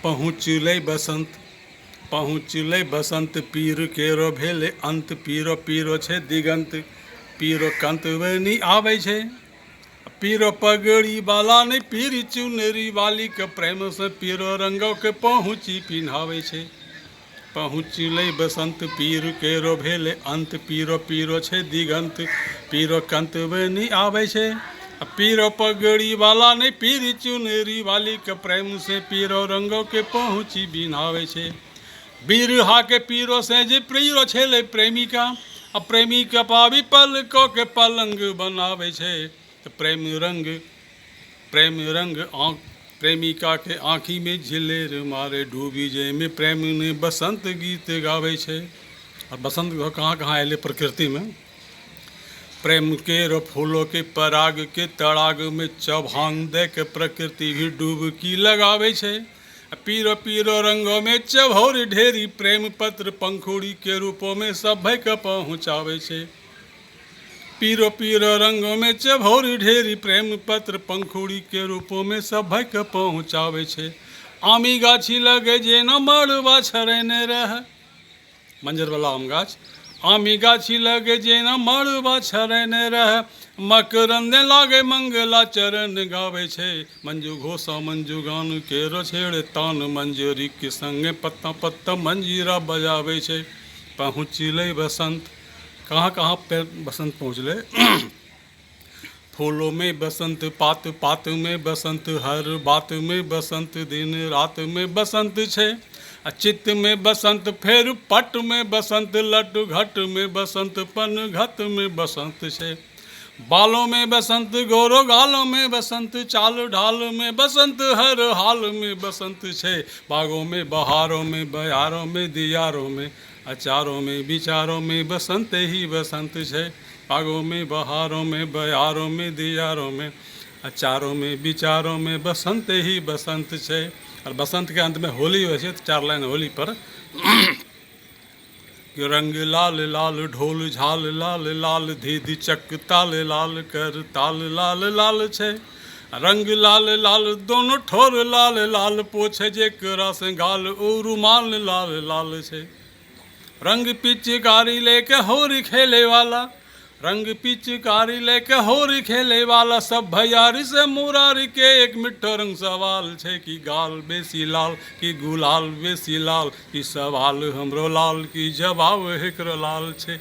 पहुँचलै बसंत, पहुँचलै बसंत, पीर केरो भेलै अंत, पीरो पीरो छै दिगंत, पीरो कंत बनी आबै छै। पीरो पगड़ी वाला नहि, पीरी चुनरी वाली के प्रेम से पीरो रंगो के पहुँची पिन्हाबै छै। पहुँचलै बसंत, पीर केरो भेलै अंत, पीरो पीरो छै दिगंत, पीरो कंत बनी आबै छै। आ पीरो पगड़ी वाला नहि, पीरी चुनरी वाली के प्रेम से पीरो रंगो के पहुँची बिन्हाबै छै। बिरहा के पीरो से जे पीरो छेलै प्रेमिका, आ प्रेमिका पाबी पलको के पलंग बनाबै छै। तऽ प्रेम रंग, प्रेम रंग आँख प्रेमिका के आँखि में झिलेर मारे, डूबी जाहिमे प्रेम ने बसंत गीत गाबै छै। आ बसंत कहाँ कहाँ एलै प्रकृतिमे? प्रेम के रो फूलों के पराग के तड़ाग में चौभांग दे के प्रकृति भी डुबकी लगाबै छै। आ पीरो पीरो रंगों में चभौर ढेरी प्रेम पत्र पंखुड़ी के रूपों में सभे के पहुँचाबै छै। पीरो पीरो रंगों में चभौर ढेरी प्रेम पत्र पंखुड़ी के रूपों में सभे के पहुँचाबै छै। आमी गाछी लगे जेना मड़बा छड़ेने रहै, मंजरवला आम गाछ, आमी गाछी लगे जेना मड़बा छड़ेने रहै, मकरंदे लागे मंगला चरण गाबै छै। मंजू घोषा मंजू गान केरो छेड़े तान, मंजरी के संगे पत्ता पत्ता मंजीरा बजाबै छै। पहुँचलै बसंत। कहाँ कहाँ पे बसंत पहुँचलै? फूलों में बसंत, पात पात में बसंत, हर बात में बसंत, दिन रात में बसंत छै। आ चित्त में बसंत, फेर पट में बसंत, लट घट में बसंत, पन घत में बसंत छै। बालों में बसंत, गोरो गालों में बसंत, चाल ढाल में बसंत, हर हाल में बसंत छै। बागों में, बहारों में, बयारों में, दियारों में, अचारों में, विचारों में बसंत ही बसंत छै। बागों में, बहारों में, बयारों में, दियारों में, अचारों में, विचारों में बसंत ही बसंत छै। आओर बसंत के अंत में होली होइ छै, तऽ चार लाइन होली पर कि रंग लाल लाल, ढोल झाल लाल लाल, धीध चक ताल लाल, कर ताल लाल लाल छै। रंग लाल लाल, दोनों ठोर लाल लाल, पोछे जेकरा से गाल ओ रुमाल लाल लाल छै। रंग पिचकारी लेके होरी खेले वाला, रंग पिचकारी लेके होरी खेले वाला, सब भैयारी से मुरारी के एक मिठो रंग सवाल छै कि गाल बेसी लाल कि गुलाल बेसी लाल, कि सवाल हमरो लाल कि जवाब एकरो लाल छै।